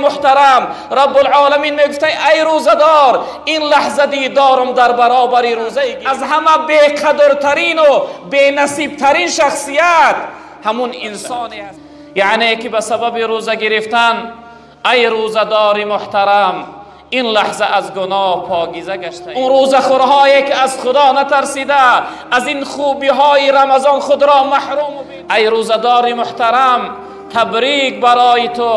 Муҳтарам Раббулъоламин мегуфт: эй рӯзадор, ин лаҳза дидорам дар баробари рӯза аз ҳама беқадртарин ва бенасибтарин шахсият ҳамун инсоне аст, яъне ки ба сабаби рӯза гирифтан, эй рӯзадори муҳтарам, ин лаҳза аз гуноҳ покиза гашта. Он рӯзахӯрҳое ки аз Худо натарсида, аз ин хубиҳои Рамазон худро маҳрум. Эй рӯзадори муҳтарам, табрик барои ту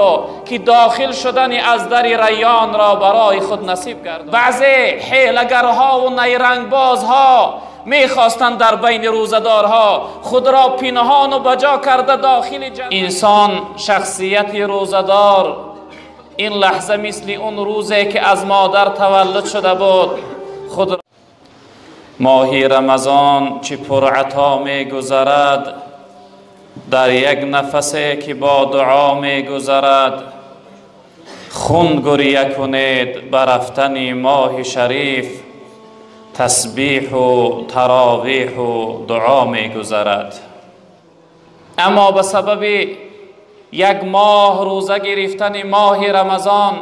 ки дохил шудани аз дари Райён ро барои худ насиб кард. Баъзе ҳилагарҳо ва найрангбозҳо мехостанд дар байни рӯзадорҳо худро пинҳон ва баҷо карда дохили ҷаннат. Инсон шахсияти рӯзадор ин лаҳза мисли он рӯзе ки аз модар таваллуд шуда буд худ. Моҳи Рамазон чӣ пуръато мегузарад, дар як нафасе ки бо дуо мегузарад. Хун гиря кунед ба рафтани моҳи шариф, тасбиҳу таровиҳу дуо мегузарад. Аммо ба сабаби як моҳ рӯза гирифтани моҳи Рамазон,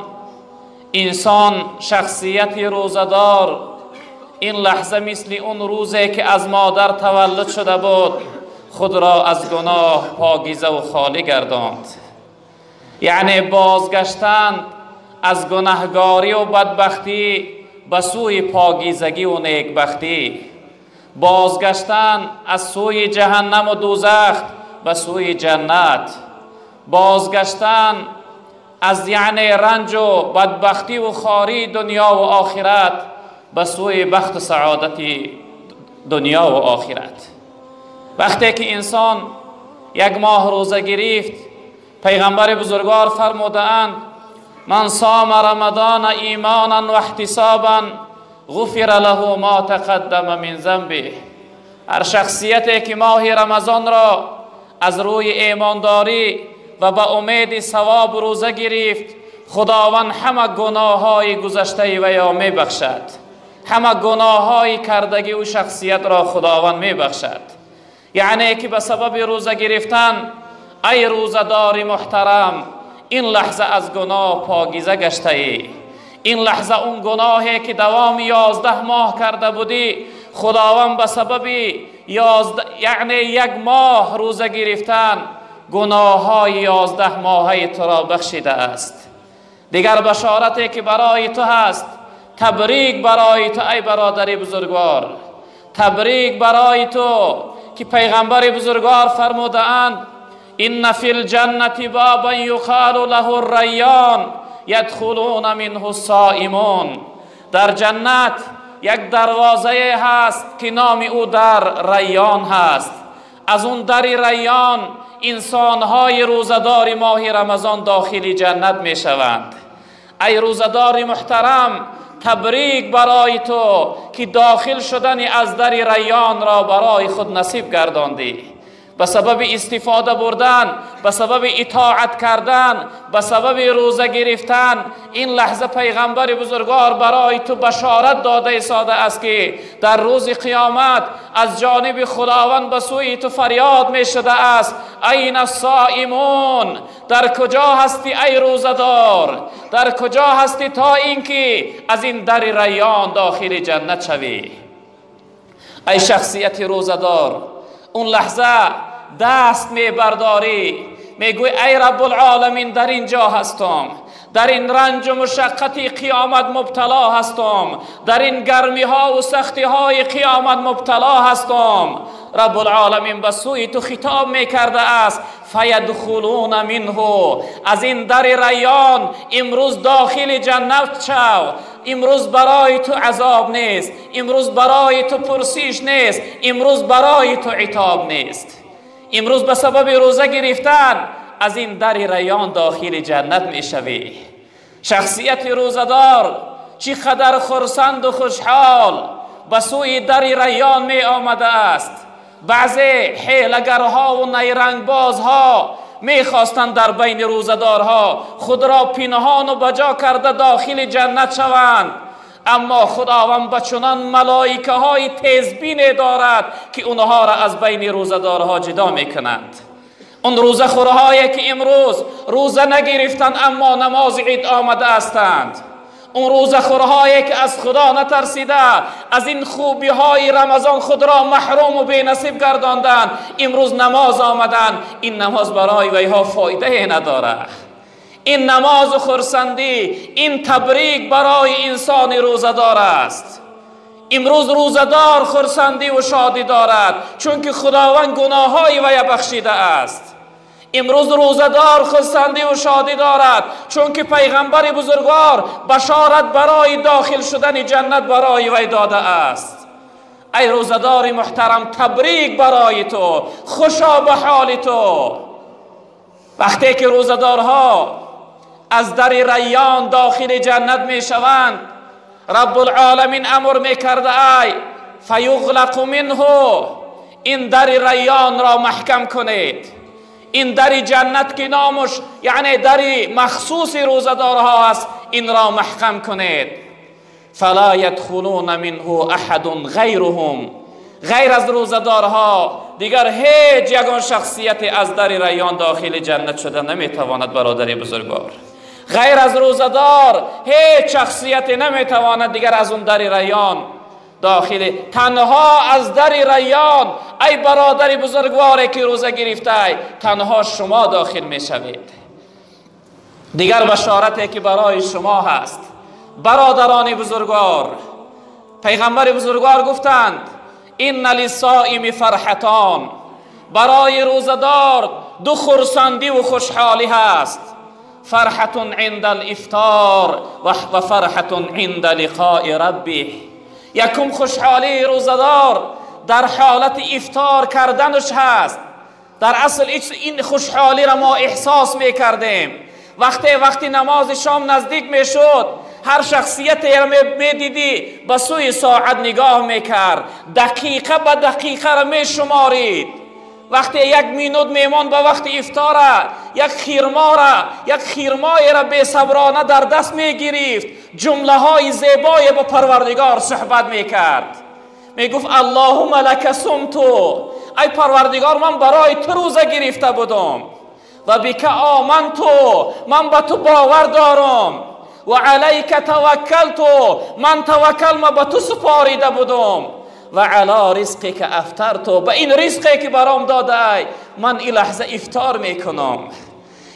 инсон шахсияти рӯзадор ин лаҳза мисли он рӯзе ки аз модар таваллуд шуда буд худро аз гуноҳ покиза ва холӣ гардонд. Яъне бозгаштан аз гунаҳгорӣ ва бадбахтӣ ба сӯи покизагӣ ва некбахтӣ, бозгаштан аз сӯи ҷаҳаннам ва дӯзах ба сӯи ҷаннат, бозгаштан аз яъне ранҷ ва бадбахтӣ ва хории дунё ва охират ба сӯи бахту саодати дунё ва охират. Вақте ки инсон як моҳ рӯза гирифт, пайғамбари бузургвор фармудаанд: ман сома рамадона имонан ва иҳтисобан ғуфира лаҳу мо тақаддама мин занбиҳ. Ҳар шахсияте ки моҳи Рамазонро аз рӯи имондорӣ ва ба умеди савоб рӯза гирифт, Худованд ҳама гуноҳҳои гузаштаи вайро мебахшад, ҳама гуноҳҳои кардагӣ ӯ шахсиятро Худованд мебахшад. Яъне ки ба сабаби рӯза гирифтан, эй рӯзадори муҳтарам, ин лаҳза аз гуноҳ покиза гаштаӣ. Ин лаҳза он гуноҳе ки давоми 11 моҳ карда будӣ, Худованд ба сабаби яъне як моҳ рӯза гирифтан гуноҳҳои 11 моҳаи туро бахшидааст. Дигар башорате ки барои ту ҳаст, табрик барои ту эй бародари бузургвор, табрик барои ту ки пайғамбари бузургвор фармудаанд: инна фил ҷаннати бобан юқолу лаҳу райён ядхулуна минҳу соимун. Дар ҷаннат як дарвозае ҳаст ки номи ӯ дар Райён ҳаст. Аз он дари Райён инсонҳои рӯзадори моҳи Рамазон дохили ҷаннат мешаванд. Эй рӯзадори муҳтарам, табрик барои ту ки дохил шудани аз дари Райёнро барои худ насиб гардондӣ. Ба сабаби истифода бурдан, ба сабаби итоат кардан, ба сабаби рӯза гирифтан, ин лаҳза пайғамбари бузургвор барои ту башорат дода истодааст ки дар рӯзи қиёмат аз ҷониби Худованд ба сӯи ту фарёд мешудааст: айна соимун, дар куҷо ҳастӣ эй рӯзадор, дар куҷо ҳастӣ то инки аз ин дари Райён дохили ҷаннат шавӣ. Эй шахсияти рӯзадор, он лаҳза даст мебардорӣ, мегӯӣ: эй Раббулъоламин, дар ин ҷо ҳастам, дар ин ранҷу мушаққати қиёмат мубтало ҳастам, дар ин гармиҳо ва сахтиҳои қиёмат мубтало ҳастам. Раббулъоламин ба сӯи ту хитоб мекардааст: фаядхулуна минҳу, аз ин дари Райён имрӯз дохили ҷаннат шав. Имрӯз барои ту азоб нест, имрӯз барои ту пурсиш нест, имрӯз барои ту итоб нест. Имрӯз ба сабаби рӯза гирифтан аз ин дари Райён дохили ҷаннат мешавӣ. Шахсияти рӯзадор чӣ қадар хурсанду хушҳол ба сӯи дари Райён меомадааст. Баъзе ҳилагарҳо ва найрангбозҳо мехостанд дар байни рӯзадорҳо худро пинҳон ва баҷо карда дохили ҷаннат шаванд, аммо Худованд ба чунон малоикаҳои тезбине дорад ки онҳоро аз байни рӯзадорҳо ҷудо мекунанд. اون روزه خورهایی که امروز روزه نگرفتند اما نماز عید آمده هستند، اون روزه خورهایی که از خدا نترسیده از این خوبی های رمضان خود را محروم و بی‌نصیب گرداندند، امروز نماز آمدند، این نماز برای ویها فایده نداره. این نماز و خرسندی، این تبریک برای انسان روزه‌دار است. امروز روزه‌دار خرسندی و شادی دارد چون که خداوند گناه‌های وی بخشیده است. امروز روزه‌دار خرسندی و شادی دارد چون که پیغمبر بزرگوار بشارت برای داخل شدن جنت برای وی داده است. ای روزه‌دار محترم، تبریک برای تو، خوشا به حال تو. وقتی که روزه‌دارها از در ریان داخل جنت می شوند، رب العالمین امر می کرده ای فیغلق منه، این در ریان را محکم کنید. این در جنت که نامش یعنی در مخصوص روزه‌دارها است، این را محکم کنید. فلا یدخلون منه احد غیرهم، غیر از روزه‌دارها دیگر هیچ یگان شخصیت از در ریان داخل جنت شده نمیتواند. برادر بزرگوار، غیر از روزه‌دار هیچ شخصیت نمیتواند دیگر از اون در ریان داخل. تنها از در ریان ای برادر بزرگواری که روزه گرفته، تنها شما داخل میشوید. دیگر بشارتی که برای شما هست برادران بزرگوار، پیغمبر بزرگوار گفتند این للصائم فرحتان، برای روزه‌دار دو خرسندی و خوشحالی هست، فرحة عند الافطار و فرحة عند لقاء ربه. یکم خوشحالی روزه‌دار در حالت افطار کردنش هست. در اصل این خوشحالی را ما احساس میکردیم وقتی نماز شام نزدیک میشد، هر شخصیت را میدیدی به سوی ساعت نگاه میکرد، دقیقه به دقیقه را میشمارید. وقتی یک مینوت میمان به وقت افطار، یک خیرمای را بی صبرانه در دست میگرفت، جمله های زیبای با پروردگار صحبت میکرد، میگفت اللهم لک صمت، ای پروردگار من برای تو روزه گرفته بودم، و بک آمنت، من به تو باور دارم، و علیک توکلت، من توکل ما به تو سپاریده بودم، و علی رزقک افطرت، به این رزقی که برام داده ای من این لحظه افطار میکنم.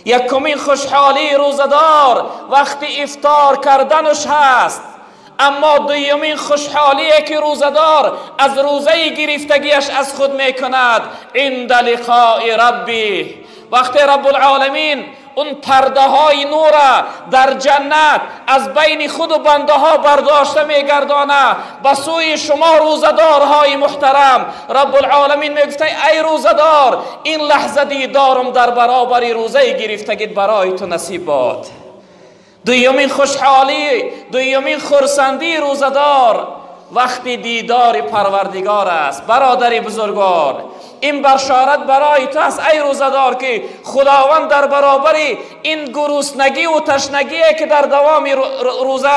یکمین خوشحالی روزه‌دار وقتی افطار کردنش هست. اما دومین خوشحالی که روزه‌دار از روزه گرفتگیش از خود میکند عند لقاء ربی، وقتی رب العالمین اون پرده های نور در جنت از بین خود و بنده ها برداشته میگردانه به سوی شما روزه‌دارهای محترم، رب العالمین میگفته ای روزه‌دار این لحظه دیدارم در برابر روزه گرفتگیت برای تو نصیب باد. دومین خوشحالی، دومین خرسندی روزه‌دار وقتی دیدار پروردگار است. برادر بزرگوار، این بشارت برای تو است ای روزه‌دار که خداوند در برابر این گرسنگی و تشنگی که در دوام روزه،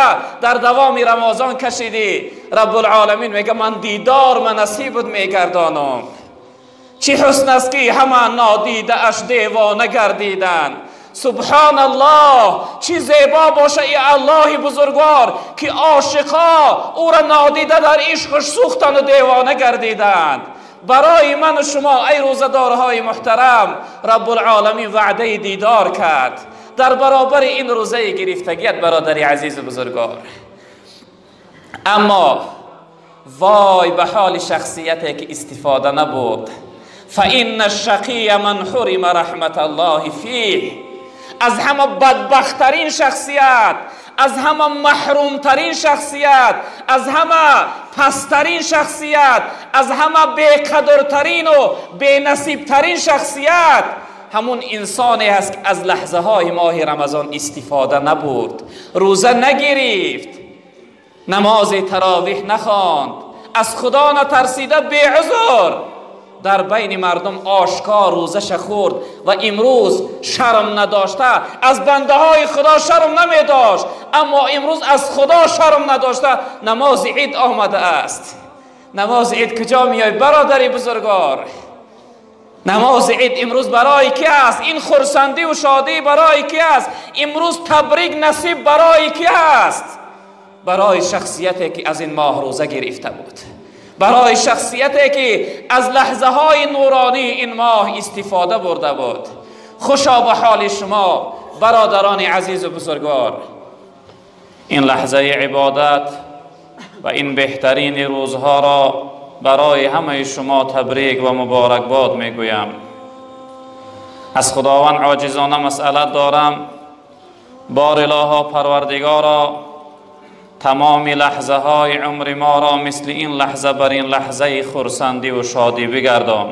در دوام رمضان کشیدی، رب العالمین میگه من دیدار من نصیبت میگردانم. چه حسن است که همه نادیده اش دیوانه گردیدن. سبحان الله، چی زیبا باشه ای الله بزرگوار که عاشقا او را نادیده در عشقش سوختن و دیوانه گردیدند. برای من و شما ای روزه‌دارهای محترم، رب العالمین وعده دیدار کرد در برابر این روزه گرفتگیت برادر عزیز و بزرگوار. اما وای به حال شخصیتی که استفاده نبود. فإن الشقی من حرم رحمت الله فیه، از همه بدبختترین شخصیت، از همه محرومترین شخصیت، از همه پسترین شخصیت، از همه بیقدرترین و بینصیبترین شخصیت همون انسانی هست که از لحظه های ماه رمضان استفاده نبرد، روزه نگرفت، نماز تراویح نخواند، از خدا نترسیده بی‌عذر در بین مردم آشکار روزش خورد و امروز شرم نداشته، از بنده های خدا شرم نمی داشت، اما امروز از خدا شرم نداشته نماز عید آمده است. نماز عید کجا میای برادر بزرگوار؟ Намози ид имрӯз барои ки аст? Ин хурсандӣ ва шодӣ барои ки аст? Имрӯз табрик насиб барои ки аст? Барои шахсияте ки аз ин моҳ рӯза гирифта буд, барои шахсияте ки аз лаҳзаҳои нуронии ин моҳ истифода бурда буд. Хушо ба ҳоли шумо бародарони азизу бузургвор. Ин лаҳзаи ибодат ва ин беҳтарини рӯзҳоро барои ҳамаи шумо табрик ва муборакбод мегӯям. Аз Худованд оҷизона масъалат дорам, бор илоҳо Парвардигоро, тамоми лаҳзаҳои умри моро мисли ин лаҳза бар ин лаҳзаи хурсандӣ ва шодӣ бигардон.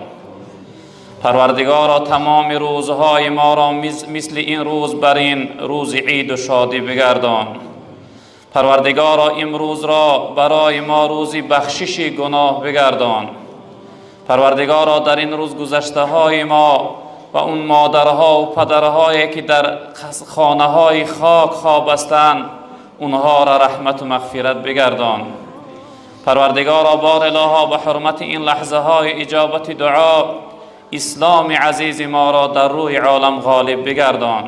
Парвардигоро, тамоми рӯзҳои моро мисли ин рӯз бар ин рӯзи иду шодӣ бигардон. Парвардигоро, имрӯзро барои мо рӯзи бахшиши гуноҳ бигардон. Парвардигоро, дар ин рӯз гузаштаҳои мо ва он модарҳо ва падарҳое ки дар хонаҳои хок хоб ҳастанд, онҳоро раҳмату мағфират бигардон. Парвардигоро, бор илоҳо, ба ҳурмати ин лаҳзаҳои иҷобати дуо исломи азизи моро дар рӯи олам ғолиб бигардон.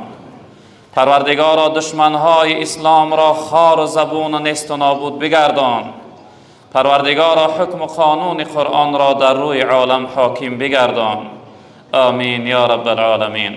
Парвардигоро, душманҳои исломро хору забуну несту нобуд бигардон. Парвардигоро, ҳукму қонуни Қуръонро дар рӯи олам ҳоким бигардон. Амин ё раббал оламин.